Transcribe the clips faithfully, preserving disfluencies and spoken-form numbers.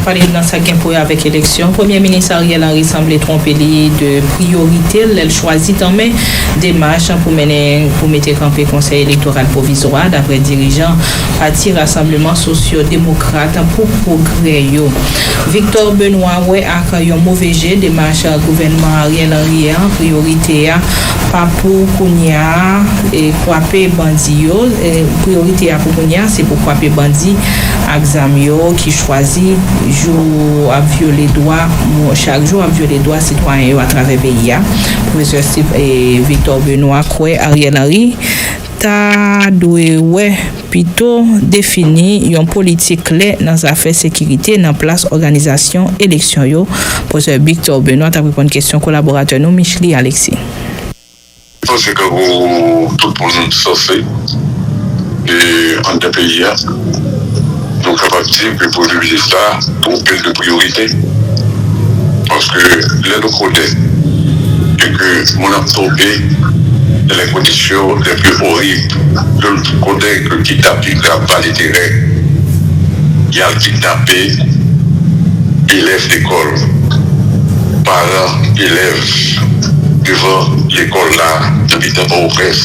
Pale nan sa k gen pou wè avèk eleksyon, Premye Minis Ariel Henry sanble twonpe li de priyorite l lè l chwazi tanmen demach pou mennen, pou mete kanpe Konsèy Elektoral Pwovizwa, dapre dirijan pati Rassemblement Socio-Démocrate pou Pwogrè yo. Victor Benoît wè ak yon move je demach gouvènman Ariel Henry an. Priyorite a pa pou kounye a, e, kwape bandi yo. E, priyorite a pou kounye a, se pou kwape bandi ak zam yo ki chwazi jou ap vyole dwa, chak jou ap vyole dwa sitwayen yo atravè peyi a. Pwofesè Steve, e, Victor Benoît kwè Ariel Henry ta dwe wè pito defini yon politik klè nan zafè sekirite nan plas òganizasyon eleksyon yo. Pwofesè Victor Benoît t ap reponn kesyon kolaboratè nou Michely Alexis. Mwen panse ke pou tout moun sanse e anndan peyi a, nou kapab di ke premye minis la twonpe l de priyorite. Paske lè nou konnen e ke moun ap tonbe dans les conditions les plus horribles, nou konnen ke kidnaping la ap vale teren, y al kidnape elèv lekòl, paran elèv devan lekòl la nan mitan Pòtoprens,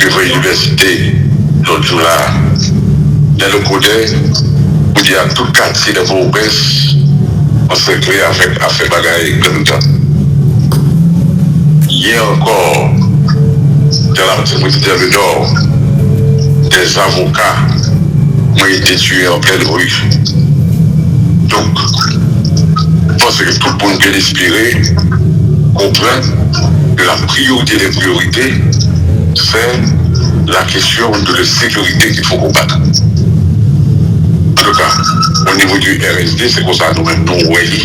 devan inivèsite lòt jou la. Lè nou konnen kounye a tout katye nan Pòtoprens ansèkle avèk afè bagay ganggan. Hier encore, dans la, dans le Nord, des avocats ont été tués en pleine rue. Donc, je pense que tout le monde peut espérer, comprendre que la priorité des priorités, c'est la question de la sécurité qu'il faut combattre. An tou ka, o nivo di R S D, se konsa nou menm nou wè li.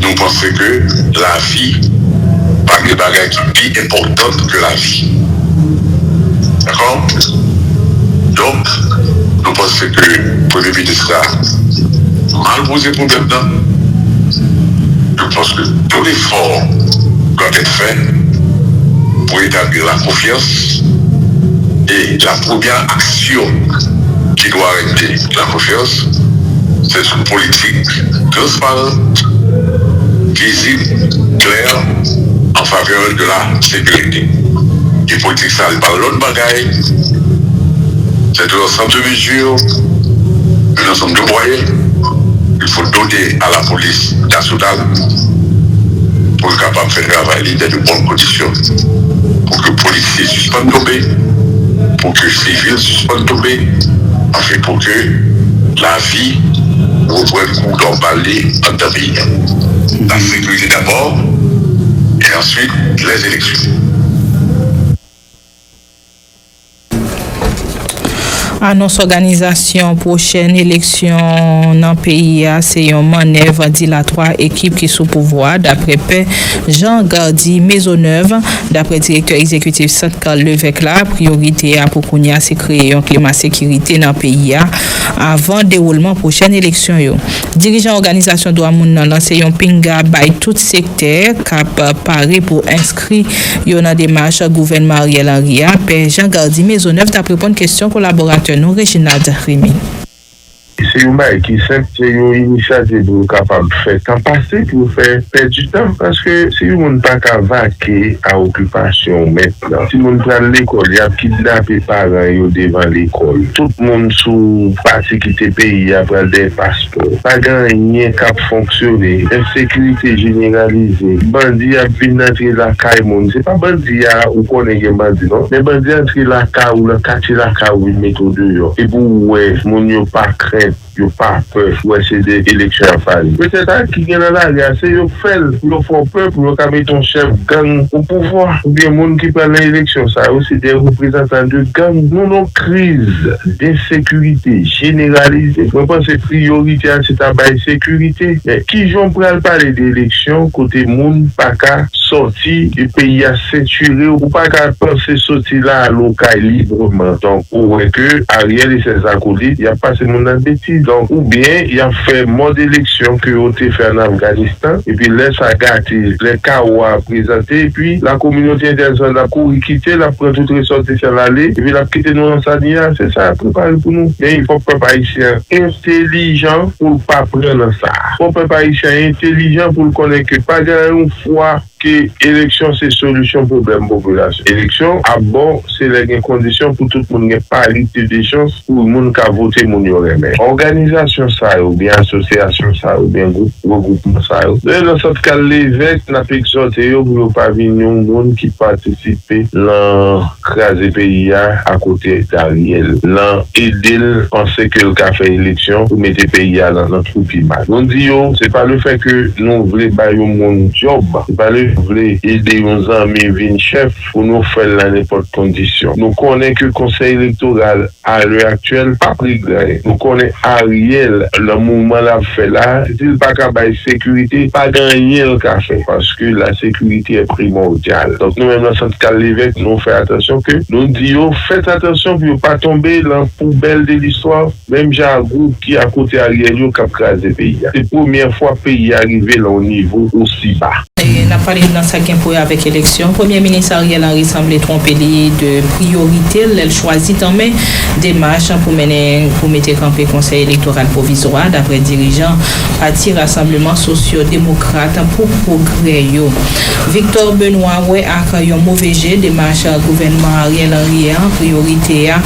Nou panse ke lavi, pa gen bagay ki pi enpòtan ke lavi. Dakò? Donk, nou panse ke premye minis la mal poze pwoblèm nan. Je pense que tout effort doit être fait pour établir la confiance. Et la première action qui doit arrêter la confiance, c'est une politique transparente, visible, claire, en faveur de la sécurité. E politik sa, li pa lòt bagay, c'est un ensemble de mesures, un ensemble de moyens qu'il faut donner à la police nationale pour être capable de faire travail dans de bonnes conditions, pour que policiers suspendent tomber, pour que civils suspendent tomber, enfin pour que la vie reprenne cours normal en pays. La sécurité d'abord, et ensuite les élections. Anons òganizasyon pwochèn eleksyon nan peyi a se yon mannèv dilatwa ekip ki sou pouvwa, dapre Pè Jean Gardy Maisonneuve. Dapre direktè egzekitif Sant Karl Levèk la, priyorite a pou kounye a se kreye yon klima sekirite nan peyi a avan dewoulman pwochèn eleksyon yo. Dirijan òganizasyon dwa moun nan lanse yon pinga bay tout sektè k ap pare pou enskri yo nan demach gouvènman Ariel Henry a. Pè Jean Gardy Maisonneuve t ap reponn kesyon kolaboratè nou Reginald Remy. Se yon bagay ki senp, se yon inisyativ nou kapab fè tan pase pou fè pèdi tan, paske si yon moun pa ka vake a okipasyon mèt lan, si moun pral lekòl, y ap kidnape paran yo devan lekòl. Tout moun sou pati kite peyi a pral dèyè paspò. Pa gen anyen k ap fonksyone. Ensekirite jeneralize. Bandi ap vin antre lakay moun. Se pa bandi a ou konnen gen bandi non. Men bandi antre lakay ou, nan katye lakay ou, vin mete w deyò. Epi w wè moun yo pa krent, yo pa pè. W wè se de eleksyon y ap pale. Petèt a ki gen nan lari a, se yo fè l pou yo fè w pè, pou yo ka mete yon chèf gang o pouvwa. Oubyen moun ki pral nan eleksyon sa yo, se de reprezantan de gang. Nou nan kriz de sekirite jeneralize. Mwen panse priyorite a se ta bay sekirite. Men kijan w pral pale de eleksyon kote moun pa ka sòti e peyi a sentire? Ou pa ka panse soti la al okay libreman. Donk, ou wè ke Ariel e sèz akolit, y ap pase moun nan betiz. Donk, oubyen y ap fè mòd eleksyon ke yo te fè ann Afganistan, epi lè sa gate, lè kawo a prezante, epi lakominote entènasyonal ap kouri kite l, ap pran tout resòtisan l ale, epi l ap kite nou nan sa n ye a. Se sa y ap prepare pou nou. Men fòk pèp ayisyen an entelijan pou l pa pran nan sa. Fòk pèp ayisyen an entelijan pou l konnen ke pa gen yon fwa ke eleksyon se solisyon pwoblèm popilasyon. Eleksyon ap bon, se lè gen kondisyon pou tout moun gen parite de chans, pou moun ka vote moun yo renmen. Òganizasyon sa yo, oubyen asosyasyon sa yo, oubyen gwoup, regwoupman sa yo, yo nan sant Kal Levèk, n ap egzòte yo pou yo pa vin yon moun ki patisipe nan kraze peyi a akote Ariel, nan ede l panse ke l ka fè eleksyon pou mete peyi a nan, nan twou pi mal. Nou di yo, se pa lefèt ke nou vle bay yon moun djòb, se pa le vle ede yon zanmi vin chèf pou nou fè l nan nenpòt kondisyon. Nou konnen ke Konsèy Elektoral, a lè aktyèl, p ap regle anyen. Nou konnen Ariel, nan moman l ap fè la, si l pa ka bay sekirite, pa gen anyen l ka fè, paske la sécurité est primordiale. Donk, nou menm nan sant Kal Levèk, nou fè atansyon ke nou di yo, fèt atansyon pou yo pa tonbe nan poubèl de listwa, menm jan ak gwoup ki akote Ariel yo k ap kraze peyi a. Se premyè fwa peyi a rive nan yon nivo osi ba. E, n ap pale nan sa k gen pou wè avèk eleksyon. Premye minis Ariel Henry sanble twonpe li de priyorite l lè l chwazi tanmen demach pou mennen, pou mete kanpe Konsèy Elektoral Pwovizwa, daprè dirijan Pati Rasanbleman Sosyo Demokrat pou Pwogrè yo. Victor Benoît wè ak yon move je demach gouvènman Ariel Henry an. Priyorite a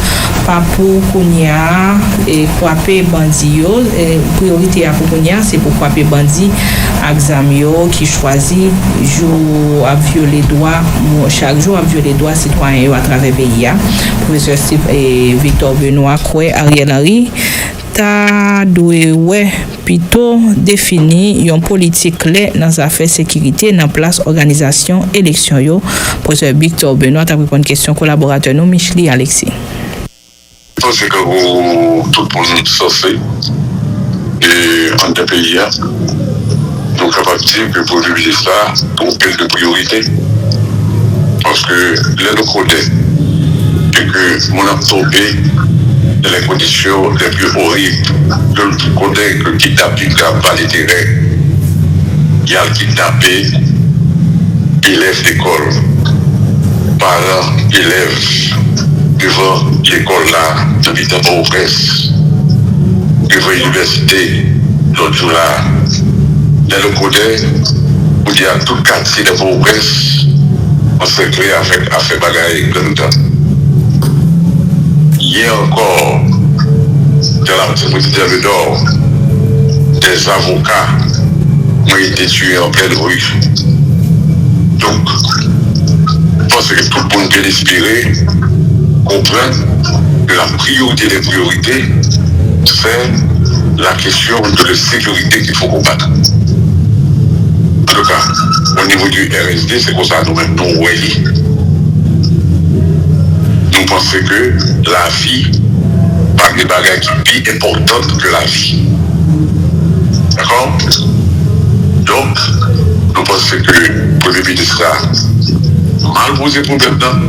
pa pou kounye a, e, kwape bandi yo. E, priyorite a pou kounye a, se pou kwape bandi ak zam yo ki chwazi jou ap vyole dwa, chak jou ap vyole dwa sitwayen yo atravè peyi a. Pwofesè Steve, e, Victor Benoît kwè Ariel Henry ta dwe wè pito defini yon politik klè nan zafè sekirite nan plas òganizasyon eleksyon yo. Pwofesè Victor Benoît t ap reponn kesyon kolaboratè nou Michely Alexis. Panse ke pou tout moun sanse e anndan peyi a, nou kapab di ke premye minis la twonpe l de priyorite. Paske lè nou konnen ke moun ap tonbe dans les conditions les plus horribles, ke nou konnen ke kidnaping la pa enterè, y al kidnape elèv lekòl, paran elèv devan lekòl la nan mitan Pòtoprens, devan inivèsite lòt jou la. Lè nou konnen kounye a tout katye nan Pòtoprens ansèkle avèk afè bagay gangtan. Yè ankò, dans la petite petite dans le Nord, des avocats ont été tués en pleine rue. Donk, m panse ke tout moun byen espere konprann ke la priorité des priorités, c'est la question de l'insécurité qu'il faut combattre. Antouka, o nivo di R S D, se konsa nou menm nou wè li. Nou panse ke lavi, pa gen bagay ki pi enpòtan ke lavi. Dakò? Donk, nou panse ke premye minis la mal poze pwoblèm nan.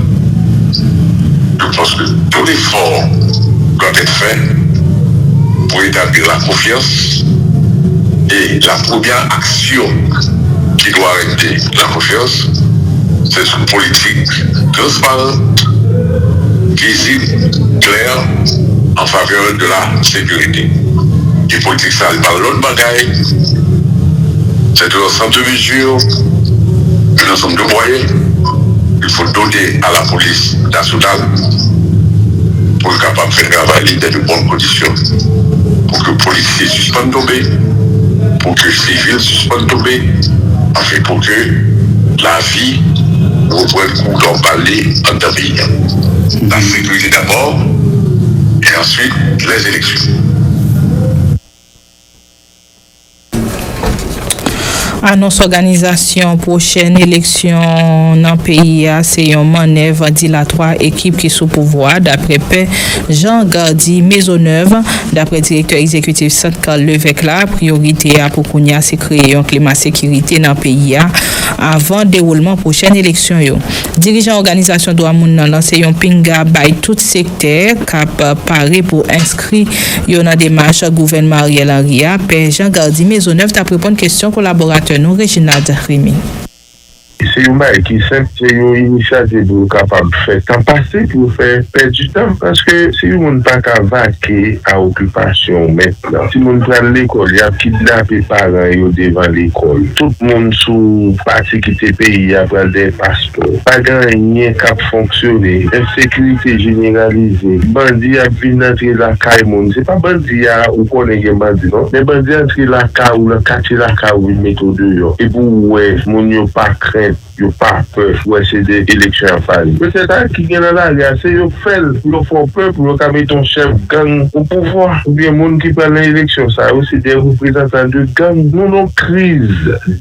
Nou panse ke tout efò dwa èt fè pou etabli la konfyans. E la premyè aksyon ki dwa rete la konfyans, se sou politik transparan, vizib, klè an favè de la sekirite. E politik sa, li pa lòt bagay, c'est un ensemble de mesures, un ensemble de moyens qu'il faut donner à la police nationale pou l kapab fè travay li dans de bonnes conditions, pou ke polisye sispann tonbe, pou ke sivil sispann tonbe, anfen, pou ke lavi reprann kou nòmal li anndan peyi a. La sécurité d'abord, et ensuite les élections. Anons òganizasyon pwochèn eleksyon nan peyi a se yon mannèv dilatwa ekip ki sou pouvwa, daprè Pè Jean Gardy Maisonneuve. Daprè direktè egzekitif Sant Karl Levèk la, priyorite a pou kounye a se kreye yon klima sekirite nan peyi a avan dewoulman pwochèn eleksyon yo. Dirijan òganizasyon dwa moun nan lanse yon pinga bay tout sektè k ap pare pou enskri yo nan demach gouvènman Ariel Henry a. Pè Jean Gardy Maisonneuve t ap reponn kesyon kolaboratè nou Reginald Remy. Se yon bagay ki senp, se yon inisyativ pou yo kapab fè tan pase, pou yo fè pèdi tan. Paske si yon moun pa ka vake a okipasyon w mentnan, timoun pral lekòl, y ap kidnape paran yo devan lekòl. Tout moun sou pati kite peyi a pral dèyè paspò. Pa gen anyen k ap fonksyone. Ensekirite jeneralize. Bandi ap vin antre lakay moun. Se pa bandi a ou konnen gen bandi non. Men bandi antre lakay ou, nan katye lakay ou, vin mete w deyò. Epi w wè moun yo pa krent, yo pa pè, w wè se de eleksyon y ap pale. Petèt a ki gen nan lari a, se yo k fè l, pou yo fè w pè, pou yo ka mete yon chèf gang o pouvwa. Oubyen moun ki pral nan eleksyon sa yo, se de reprezantan de gang. Nou nan yon kriz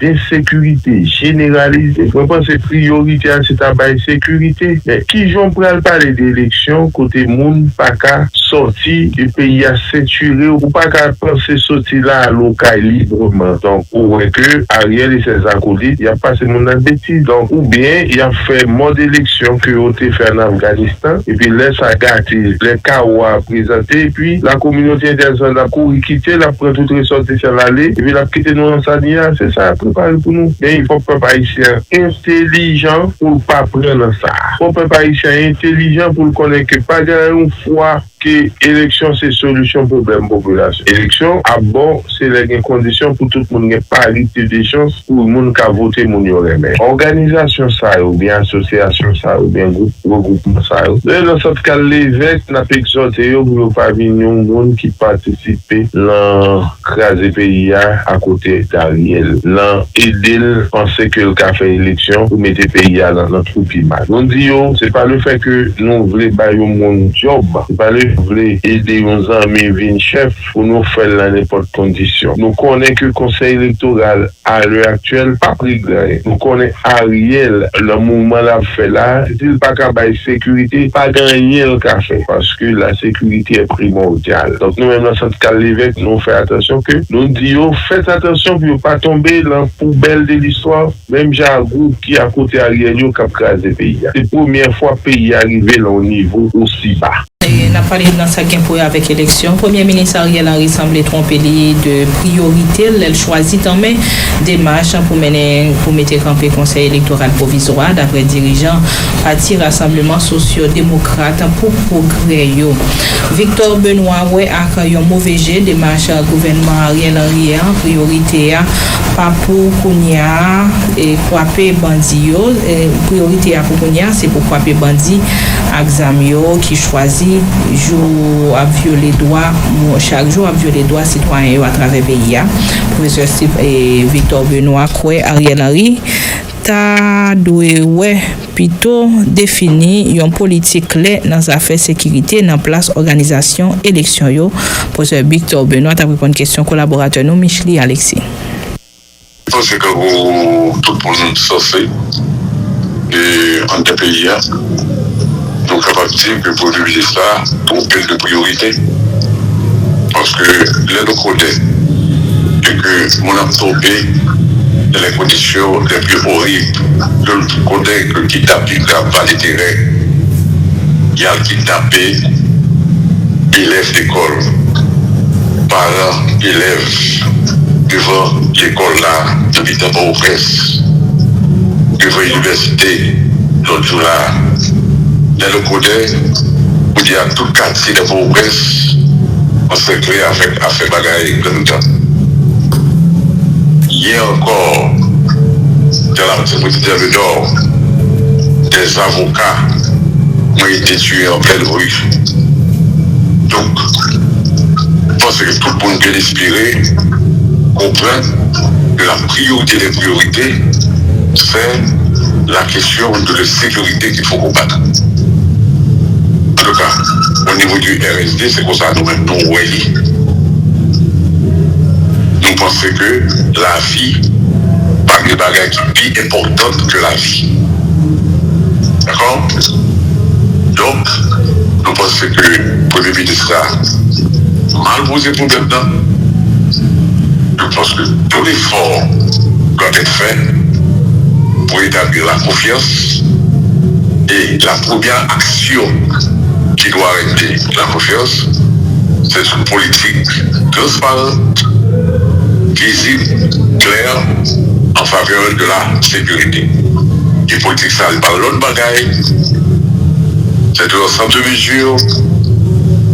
densekirite jeneralize. Mwen panse priyorite a se ta bay sekirite. Men kijan w pral pale de eleksyon kote moun pa ka sòti, de peyi a sentire, ou pa ka panse soti la al okay libreman. Donk, ou wè ke Ariel e sèz akolit, y ap pase moun nan betiz. Donk, oubyen y ap fè mòd eleksyon ke yo te fè an Afganistan, epi lè sa gate, lè kawo a prezante, epi lakominote entènasyonal ap kouri kite, l ap pran tout resòtisan l ale, epi l ap kite nou nan sa n ye a, se sa y ap prepare pou nou. Men fòk pèp ayisyen an entelijan pou l pa pran nan sa. Fòk pèp ayisyen an entelijan pou l konnen ke pa gen yon fwa ke eleksyon se solisyon pwoblèm popilasyon. Eleksyon ap bon se lè gen kondisyon pou tout moun gen parite de chans pou moun ka vote moun yo renmen. Òganizasyon sa yo oubyen asosyasyon sa yo oubyen gwoup regwoupman sa yo, lè nan sant kal levèk, n ap egzòte yo pou yo pa vin yon moun ki patisipe nan kraze peyi a akote Dariel, nan ede l panse ke l ka fè eleksyon pou mete peyi a nan, nan twou pi mal. Nou di yo, se pa lefè ke nou vle bay yon moun djòb, se pa le vle ede yon zanmi vin chèf pou nou fè l nan nenpòt kondisyon. Nou konnen ke Konsèy Elektoral a lè aktyèl p ap regle anyen. Nou konnen Ariel, nan moman l ap fè la, si l pa ka bay sekirite, pa gen anyen l ka fè, paske la sécurité est primordiale. Donk nou menm nan sant kal levèk, nou fè atansyon ke nou di yo, fèt atansyon pou yo pa tonbe nan poubèl de listwa, menm jan ak gwoup ki akote Ariel yo k ap kraze peyi a. Se premyè fwa peyi a rive nan yon nivo osi ba. E n ap pale nan sa k gen pou wè avèk eleksyon. Premye minis Ariel Henry sanble twonpe li de priyorite l lè l chwazi tanmen demach pou mennen, pou mete kanpe Konsèy Elektoral Pwovizwa, dapre dirijan Pati Rasanbleman Sosyo Demokrat pou Pwogrè yo. Victor Benoît wè ak yon move je demach gouvènman Ariel Henry an. Priyorite a pa pou kounye a e kwape bandi yo. E priyorite a pou kounye a, se pou kwape bandi ak zam yo ki chwazi jou ap vyole dwa, chak jou ap vyole dwa sitwayen yo atravè peyi a. Pwofesè Steve, e, Victor Benoît kwè Ariel Henry ta dwe wè pito defini yon politik klè nan zafè sekirite nan plas òganizasyon eleksyon yo. Pwofesè Victor Benoît t ap reponn kesyon kolaboratè nou Michely Alexis. Mwen panse ke pou tout moun sanse e anndan peyi a, nou kapab di ke premye minis la twonpe l de priyorite. Paske lè nou konnen e ke moun ap tonbe dans les conditions les plus horribles, ke nou konnen ke kidnaping la ap vale teren, y al kidnape elèv lekòl, paran elèv devan lekòl la nan mitan Pòtoprens, devan inivèsite lòt jou la. Lè nou konnen kounye a tout katye nan Pòtoprens ansèkle avèk afè bagay gang. Hier encore, dans la petite ville du Nord, des avocats ont été tués en pleine rue. Donk, mwen panse ke tout moun byen espere konprann ke la priyorite dè priyorite, se la kesyon de sekirite ke fò konbat. Antouka, o nivo di R S D, se konsa nou menm nou wè li. Nou panse ke lavi, pa gen bagay ki pi enpòtan ke lavi. Dakò? Donk, nou panse ke premye minis la mal poze pwoblèm nan. Nou panse ke tout efò dwa èt fè pour établir la confiance. Et la première action qui doit régler la confiance, c'est une politique transparente, visible, claire, en faveur de la sécurité. Et politique, ça n'est pas l'autre bagaille. C'est un ensemble de mesures,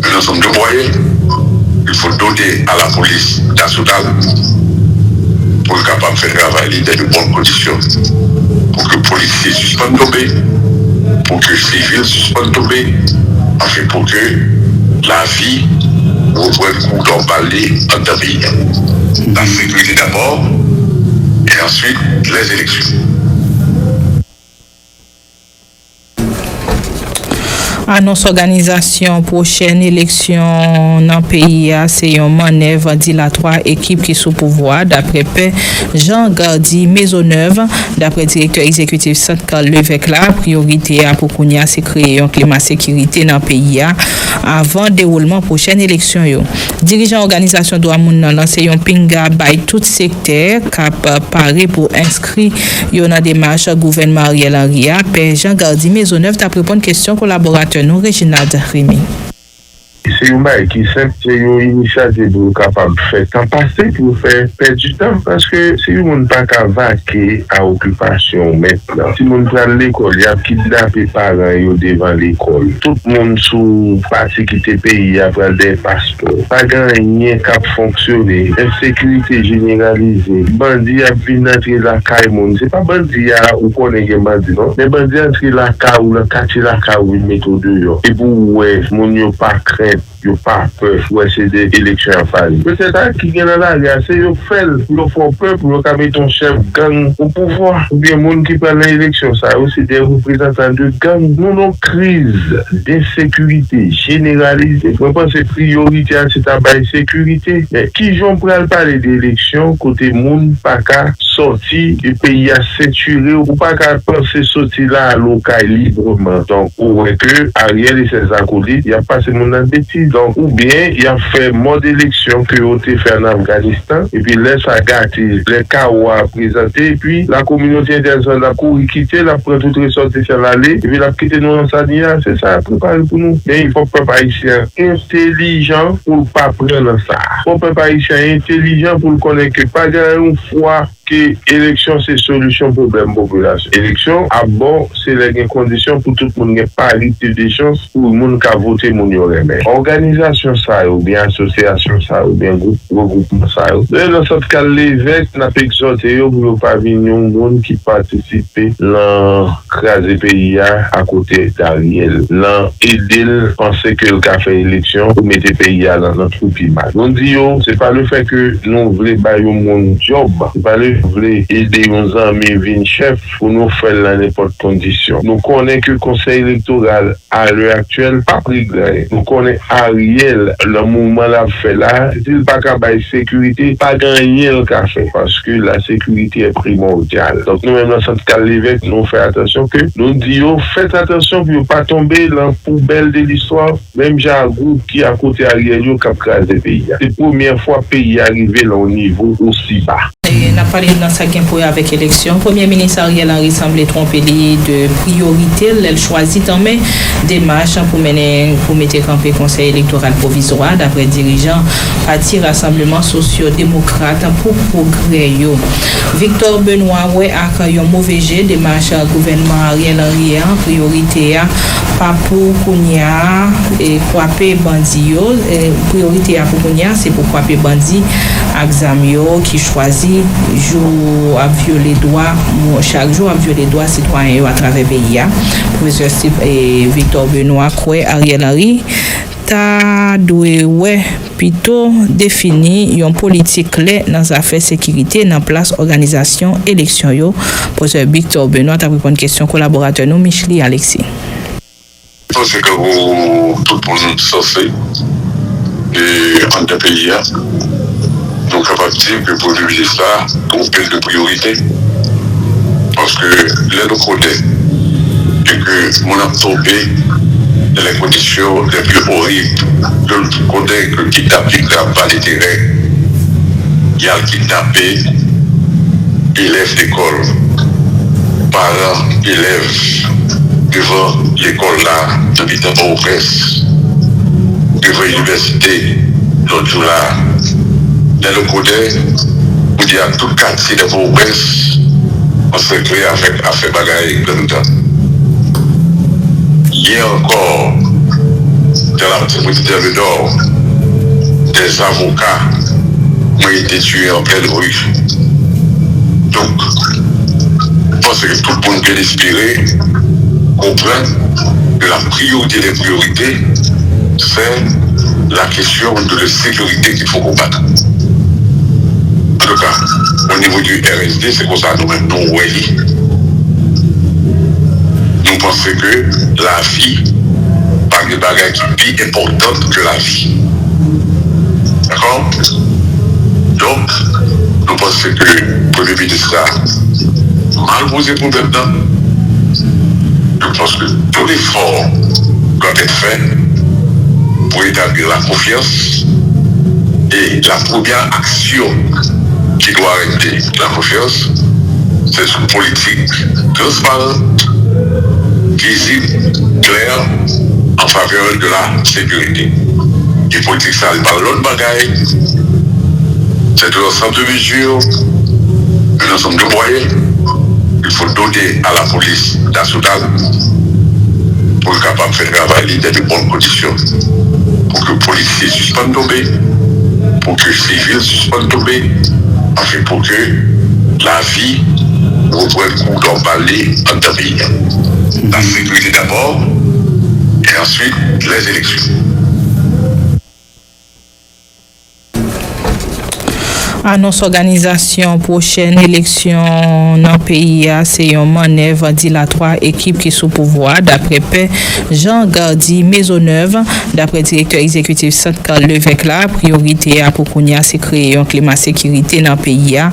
un ensemble de moyens. Il faut donner à la police nationale pour être capable de faire travail dans de bonnes conditions. Pour que policiers suspendent tomber, pour que civils suspendent tomber, enfin pour que la vie reprenne cours normal en dans le pays. La sécurité d'abord, et ensuite les élections. Anons òganizasyon pwochèn eleksyon nan peyi a se yon mannèv dilatwa ekip ki sou pouvwa, daprè Pè Jean Gardy Maisonneuve. Daprè direktè egzekitif Sant Karl Levèk la, priyorite a pou kounye a se kreye yon klima sekirite nan peyi a avan dewoulman pwochèn eleksyon yo. Dirijan òganizasyon dwa moun nan lanse yon pinga bay tout sektè k ap pare pou enskri yo nan demach gouvènman Ariel Henry a. Pè Jean Gardy Maisonneuve t ap reponn kesyon kolaboratè nou Reginald Remy. Se yon bagay ki senp, se yon inisyativ pou yo kapab fè tan pase, pou yo fè pèdi tan. Paske si yon moun pa ka vake a okipasyon w mentnan, timoun pral lekòl, y ap kidnape paran yo devan lekòl. Tout moun sou pati kite peyi a pral dèyè paspò. Pa gen anyen k ap fonksyone. Ensekirite jeneralize. Bandi ap vin antre lakay moun. Se pa bandi a ou konnen gen bandi non. Men bandi antre lakay ou, nan katye lakay ou, vin mete w deyò. Epi w wè moun yo pa krent, yo pa pè, w wè se de eleksyon y ap pale. Petèt a ki gen nan lari a, se yo k fè l pou yo fè w pè, pou yo ka mete yon chèf gang o pouvwa. Oubyen moun ki pral nan eleksyon sa yo, se de reprezantan de gang. Nou nan yon kriz densekirite jeneralize. Mwen panse priyorite a se ta bay sekirite. Men kijan w pral pale de eleksyon kote moun pa ka sòti, peyi a sentire, ou pa ka panse soti la al okay libreman. Donk, ou wè ke Ariel e sèz akolit, y ap pase moun nan betiz. Donk, oubyen y ap fè mòd eleksyon ke yo te fè an Afganistan, epi lè sa gate, lè kawo a prezante, epi lakominote entènasyonal la kouri kite, l ap pran tout resòtisan l ale, epi l ap kite nou nan sa n ye a. Se sa y ap prepare pou nou. Men fòk pèp ayisyen an entelijan pou l pa pran nan sa. Fòk pèp ayisyen an entelijan pou l konnen ke pa gen yon fwa ke eleksyon se solisyon pwoblèm popilasyon. Eleksyon ap bon se lè gen kondisyon pou tout moun gen parite de chans, pou moun ka vote moun yo renmen. Òganizasyon sa yo, oubyen asosyasyon sa yo, oubyen gwoup, regwoupman sa yo, nou menm nan Sant Karl Levèk, n ap egzòte yo pou yo pa vin yon moun ki patisipe nan kraze peyi a akote Dariel, nan ede l panse ke l ka fè eleksyon pou mete peyi a nan, nan twou pi mal. Nou di yo, se pa lefèt ke nou vle bay yon moun djòb, se pa lefèt ke nou vle ede yon zanmi vin chèf pou nou fè l nan nenpòt kondisyon. Nou konnen ke Konsèy Elektoral a lè aktyèl p ap regle anyen. Nou konnen Ariel, nan moman l ap fè la, si l pa ka bay sekirite, pa gen anyen l ka fè, paske la sécurité est primordiale. Donk, nou menm nan Sant Karl Levèk, nou fè atansyon ke nou di yo, fèt atansyon pou yo pa tonbe nan poubèl de listwa, menm jan ak gwoup ki akote Ariel yo k ap kraze peyi a. Se premyè fwa peyi a rive nan yon nivo osi ba. N ap pale nan sa k gen pou wè avèk eleksyon. Premye minis Ariel Henry sanble twonpe li de priyorite l lè l chwazi tanmen demach pou mennen, pou mete kanpe Konsèy Elektoral Pwovizwa, daprè dirijan pati Rassemblement Socio-Démocrate pour Progrès yo. Victor Benoît wè ak yon move je demach gouvènman Ariel Henry an. Priyorite a pa pou kounye a, e, kwape bandi yo. E, priyorite a pou kounye a, se pou kwape bandi ak zam yo ki chwazi jou ap vyole dwa, chak jou ap vyole dwa sitwayen yo atravè peyi a. Pwofesè Steve, e, Victor Benoît kwè Ariel Henry ta dwe wè pito defini yon politik klè nan zafè sekirite nan plas òganizasyon eleksyon yo. Pwofesè Victor Benoît t ap reponn kesyon kolaboratè nou Michely Alexis. Panse ke pou tout moun sanse e anndan peyi a, nou kapab di ke premye minis la gen anpil de priyorite. Paske lè nou konnen ke moun ap tonbe nan lè kondisyon lè pi orib, lè nou konnen ke kidnaping la ap vale teren, y al kidnape elèv lekòl, paran elèv devan lekòl la nan mitan Pòtoprens, devan inivèsite lòt jou la, nan Lekodè, pou di a tout katye nan Pòtoprens ansèkle avèk afè bagay ganggan. Hier encore, dans la petite ville de Nord, des avocats ont été tués en pleine rue. Donc, je pense que tout le monde peut espérer, comprendre que la priorité des priorités, c'est la question de la sécurité qu'il faut combattre. Antouka, o nivo di R S D, se konsa nou menm nou wè li. Nou panse ke lavi, pa gen bagay ki pi enpòtan ke lavi. Dakò? Donk, nou panse ke Premye Minis la mal poze pwoblèm nan. Je pense que tout effort doit être fait pour établir la confiance. Et la première action qui doit arrêter la confiance, c'est une politique transparente, visible, claire, en faveur de la sécurité. E politik sa, li pa lòt bagay. C'est un ensemble de mesures, un ensemble de moyens qu'il faut donner à la police nationale pour l kapab fè travay li dans de bonnes conditions. Pour que policiers suspendent tomber, pour que civils suspendent tomber, enfin pour que la vie reprenne cours normal li anndan peyi a. La sécurité d'abord, et ensuite les élections. Anons òganizasyon pwochèn eleksyon nan peyi a se yon mannèv dilatwa ekip ki sou pouvwa, daprè Pè Jean Gardy Maisonneuve. Daprè direktè egzekitif Sant Karl Levèk la, priyorite a pou kounye a se kreye yon klima sekirite nan peyi a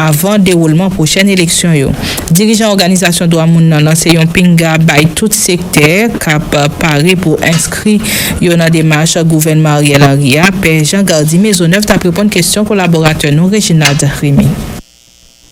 avan dewoulman pwochèn eleksyon yo. Dirijan òganizasyon dwa moun nan lanse yon pinga bay tout sektè k ap pare pou enskri yo nan demach gouvènman Ariel Henry a. Pè Jean Gardy Maisonneuve t ap reponn kesyon kolaboratè nou Reginald Remy.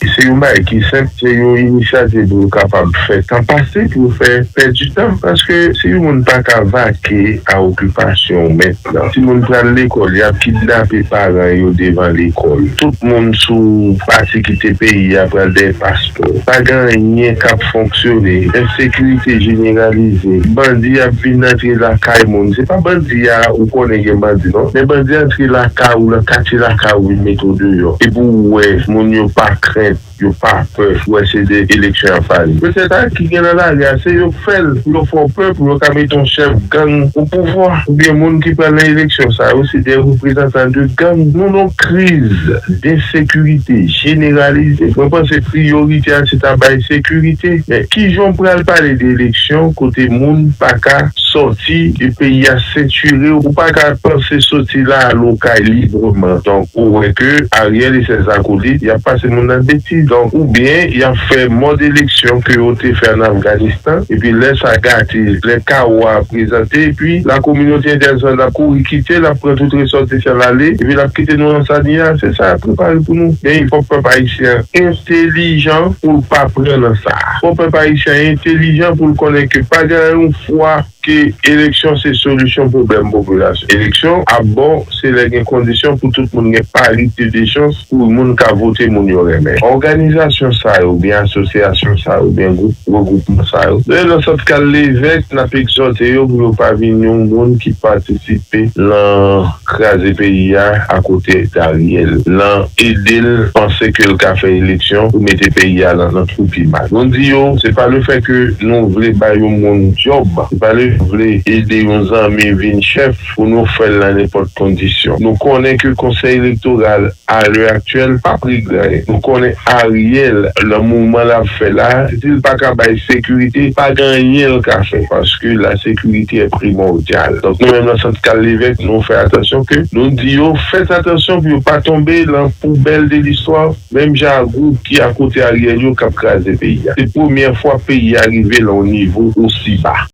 Se yon bagay ki senp, se yon inisyativ pou yo kapab fè tan pase, pou yo fè pèdi tan. Paske si yon moun pa ka vake a okipasyon w mentnan, timoun pral lekòl, y ap kidnape paran yo devan lekòl. Tout moun sou pati kite peyi a pral dèyè paspò. Pa gen anyen k ap fonksyone. Ensekirite jeneralize. Bandi ap vin antre lakay moun. Se pa bandi a ou konnen gen bandi non. Men bandi antre lakay ou, nan katye lakay ou, vin mete w deyò. Epi w wè moun yo pa krent, yo pa pè, w wè se de eleksyon y ap pale. Petèt a ki gen nan lari a, se yo k fè l, pou yo fè w pè, pou yo ka mete yon chèf gang o pouvwa. Oubyen moun ki pral nan eleksyon sa yo, se de reprezantan de gang. Nou nan yon kriz d ensekirite jeneralize. Mwen panse priyorite a se ta bay sekirite. Men kijan w pral pale de eleksyon kote moun pa ka sòti, e peyi a sentire, ou pa ka panse soti la al okay libreman. Donk, ou wè ke Ariel e sèz akolit, y ap pase moun nan betiz. Donk, oubyen y ap fè mòd eleksyon ke yo te fè ann Afganistan, epi lè sa gate, lè kawo a prezante, epi lakominote entènasyonal ap kouri kite, l ap pran tout resòtisan l ale, epi l ap kite nou nan sa n ye a. Se sa y ap prepare pou nou. Men fòk pèp ayisyen an entelijan pou l pa pran nan sa. Fòk pèp ayisyen an entelijan pou l konnen ke pa gen yon fwa ke eleksyon se solisyon pwoblèm popilasyon. Eleksyon ap bon se lè gen kondisyon pou tout moun gen parite de chans pou moun ka vote moun yo renmen. Òganizasyon sa yo oubyen asosyasyon sa yo oubyen gwoup regwoupman sa yo, nou nan Sant Karl Levèk, n ap egzòte yo pou yo pa vin yon moun ki patisipe nan kraze peyi a akote Dariel, nan ede l panse ke l ka fè eleksyon pou mete peyi a nan, nan twou pi mal. Nou di yo, se pa lefè ke nou vle bay yon moun djòb, se pa le vle ede yon zanmi vin chèf pou nou fè l nan nenpòt kondisyon. Nou konnen ke Konsèy Elektoral a lè aktyèl p ap regle anyen. Nou konnen Ariel, nan moman l ap fè la, si l pa ka bay sekirite, pa gen anyen l ka fè, paske la sécurité est primordiale. Donk, nou menm nan Sant Karl Levèk, nou fè atansyon ke nou di yo, fèt atansyon pou yo pa tonbe nan poubèl de listwa, menm jan ak gwoup ki akote Ariel yo k ap kraze peyi a. Se premyè fwa peyi a rive nan yon nivo osi ba.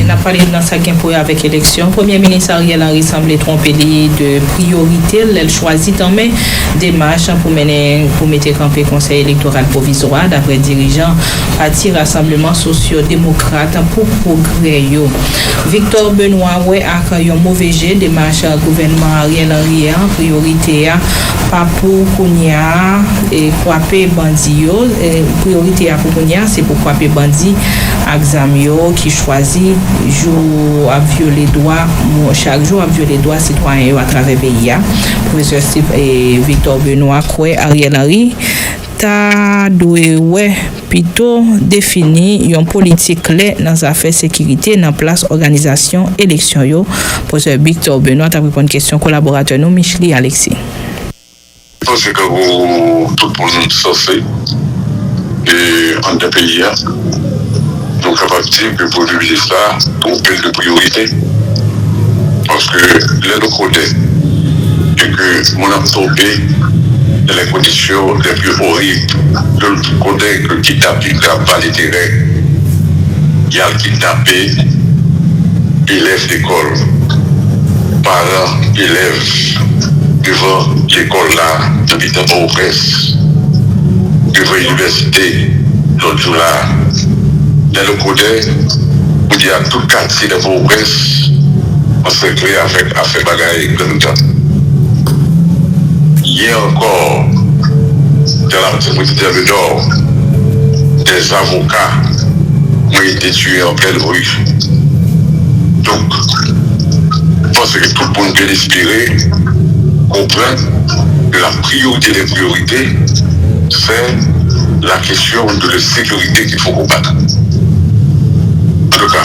N ap pale nan sa k gen pou wè avèk eleksyon. Premye minis Ariel Henry sanble twonpe li de priyorite l lè l chwazi tanmen demach pou mennen, pou mete kanpe Konsèy Elektoral Pwovizwa, daprè dirijan pati Rassemblement Socio-Démocrate pou Pwogrè yo. Victor Benoît wè ak yon move je demach gouvènman Ariel Henry an. Priyorite a pa pou kounye a, e, kwape bandi yo. E, priyorite a pou kounye a, se pou kwape bandi ak zam yo ki chwazi jou ap vyole dwa, chak jou ap vyole dwa sitwayen yo atravè peyi a. Pwofesè Steve, e, Victor Benoît kwè Ariel Henry ta dwe wè pito defini yon politik klè nan zafè sekirite nan plas òganizasyon eleksyon yo. Pwofesè Victor Benoît t ap reponn kesyon kolaboratè nou Michely Alexis. Mwen panse ke pou tout moun sanse e anndan peyi a, nou kapab di ke premye minis la twonpe l de priyorite. Paske lè nou konnen e ke moun ap tonbe dans les conditions les plus horribles, nou konnen ke kidnaping la pa literè, y al kidnape elèv lekòl, paran elèv devan lekòl la nan mitan Pòtoprens, devan inivèsite lòt jou la a. Lè nou konnen kounye a tout katye nan Pòtoprens ansèkle avèk afè bagay gang. Yè ankò, dans la petite ville de Nord, des avocats ont été tués en pleine rue. Donk, mwen panse ke tout moun byen espere konprann ke la priorité des priorités, c'est la question de la sécurité qu'il faut combattre. Antouka,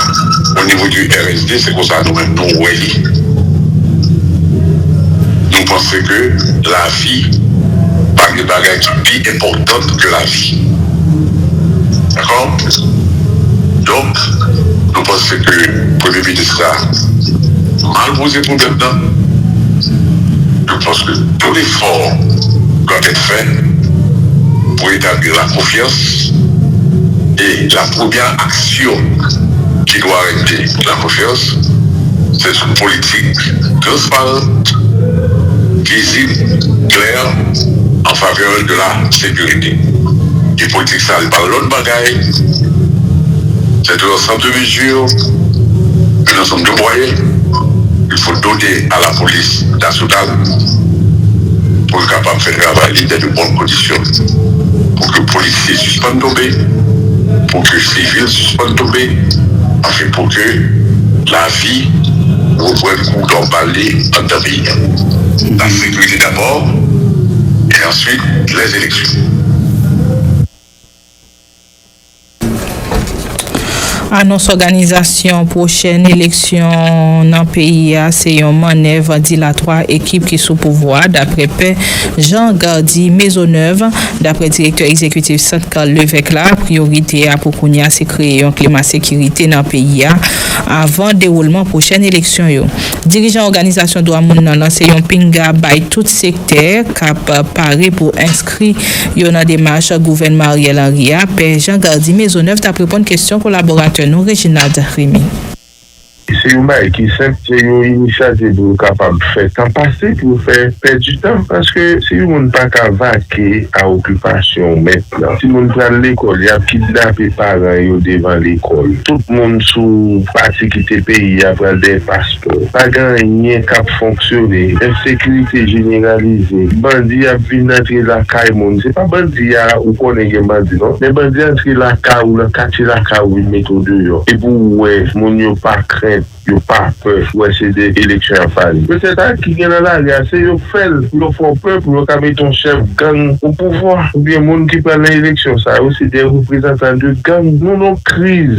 o nivo di R S D, se konsa nou menm nou wè li. Nou panse ke lavi, pa gen bagay ki pi enpòtan ke lavi. Dakò? Donk, nou panse ke premye minis la mal poze pwoblèm nan. Nou panse ke tout efò dwa èt fè pou etabli la konfyans e la premyè aksyon ki dwa rete la konfyans, se yon politik transparant, vizib, klè an favè de la sekirite. E politik sa, li pa lòt bagay, c'est un ensemble de mesures, un ensemble de moyens qu'il faut donner à la police nationale pour l kapab fè travay li dans de bonnes conditions, pour que policiers suspendent tomber, pour que civils suspendent tomber, enfin pour que la vie reprann kou nòmal li anndan peyi a. La sécurité d'abord, et ensuite les élections. Anons òganizasyon pwochèn eleksyon nan peyi a se yon mannèv dilatwa ekip ki sou pouvwa, daprè Pè Jean Gardy Maisonneuve. Daprè direktè egzekitif Sant Carl Levesque la, priyorite a pou kounye a se kreye yon klima sekirite nan peyi a avan dewoulman pwochèn eleksyon yo. Dirijan òganizasyon dwa moun nan lanse yon pinga bay tout sektè k ap pare pou enskri yo nan demach gouvènman Ariel Henry a. Pè Jean Gardy Maisonneuve t ap reponn kesyon kolaboratè nou Reginald Remy. Se yon bagay ki senp, se yon inisyativ pou yo kapab fè tan pase, pou yo fè pèdi tan. Paske si yon moun pa ka vake a okipasyon mèt lan, si moun pral lekòl, y ap kidnape paran yo devan lekòl. Tout moun sou pati kite peyi a pral dèyè paspò. Pa gen anyen k ap fonksyone. Ensekirite jeneralize. Bandi ap vin antre lakay moun. Se pa bandi a ou konnen gen bandi non. Men bandi antre lakay ou, nan katye lakay ou, vin mete w deyò. Epi w wè moun yo pa krent, yo pa pè, w wè se de eleksyon y ap pale. Petèt a ki gen nan lari a, se yo k fè l, pou yo fè w pè, pou yo ka mete yon chèf gang o pouvwa. Oubyen moun ki pral nan eleksyon sa yo, se de reprezantan de gang. Nou nan yon kriz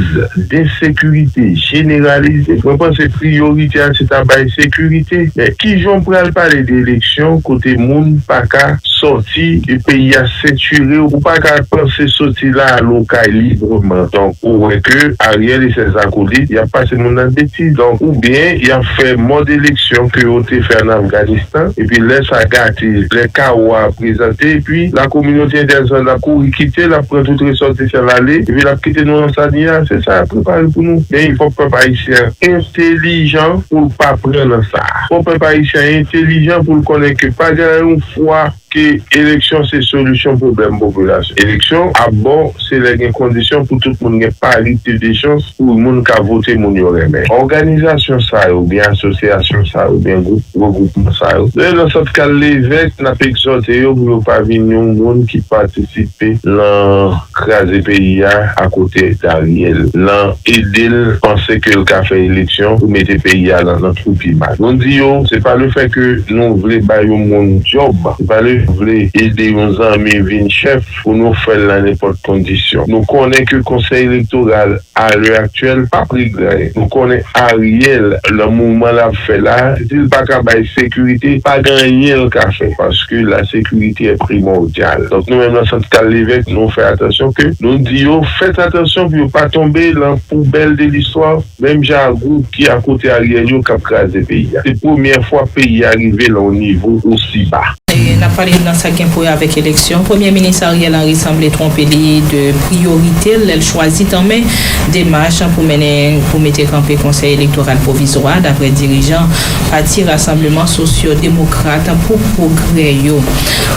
densekirite jeneralize. Mwen panse priyorite a se ta bay sekirite. Men kijan w pral pale de eleksyon kote moun pa ka sòti, e peyi a sentire, ou pa ka panse soti la al okay libreman. Donk, ou wè ke Ariel e sèz akolit, y ap pase moun nan betiz. Donk, oubyen y ap fè mòd eleksyon ke yo te fè ann Afganistan, epi lè sa gate, lè kawo a prezante, epi lakominote entènasyonal ap kouri kite l, ap pran tout resòtisan l ale, epi l ap kite nou nan sa n ye a. Se sa y ap prepare pou nou. Men fòk pèp ayisyen an entelijan pou l pa pran nan sa a. Fòk pèp ayisyen an entelijan pou l konnen ke pa gen yon fwa ke eleksyon se solisyon pwoblèm popilasyon. Eleksyon ap bon se lè gen kondisyon pou tout moun gen parite de chans, pou moun ka vote moun yo renmen. Òganizasyon sa yo, oubyen asosyasyon sa yo, oubyen gwoup regwoupman sa yo, yo nan sant Kal Levèk, n ap egzòte yo pou yo pa vin yon moun ki patisipe nan kraze peyi a akote Ariel, nan ede l panse ke l ka fè eleksyon pou mete peyi a nan, nan twou pi mal. Nou di yo, se pa lefè ke nou vle bay yon moun djòb, se pa le vle ede yon zanmi vin chèf pou nou fè l nan nenpòt kondisyon. Nou konnen ke Konsèy Elektoral, a lè aktyèl, p ap regle anyen. Nou konnen Ariel, nan moman l ap fè la, si l pa ka bay sekirite, pa gen anyen l ka fè, paske la sécurité est primordiale. Donk, nou menm nan sant Kal Levèk, nou fè atansyon ke nou di yo, fèt atansyon pou yo pa tonbe nan poubèl de listwa, menm jan ak gwoup ki akote Ariel yo k ap kraze peyi a. Se premyè fwa peyi a rive nan yon nivo osi ba. E, n ap pale nan sa k gen pou wè avèk eleksyon. Premye minis Ariel Henry sanble twonpe li de priyorite l lè l chwazi tanmen demach pou mennen, pou mete kanpe Konsèy Elektoral Pwovizwa, daprè dirijan Pati Rasanbleman Sosyo Demokrat pou Pwogrè yo.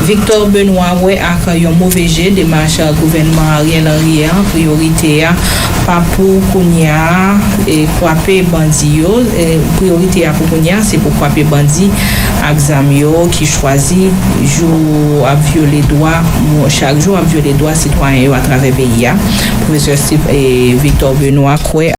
Victor Benoît wè ak yon move je demach gouvènman Ariel Henry an. Priyorite a pa pou kounye a, e, kwape bandi yo. E, priyorite a pou kounye a, se pou kwape bandi ak zam yo ki chwazi jou ap vyole dwa, chak jou ap vyole dwa sitwayen yo atravè peyi a. Pwofesè Steve, e, Victor Benoît kwè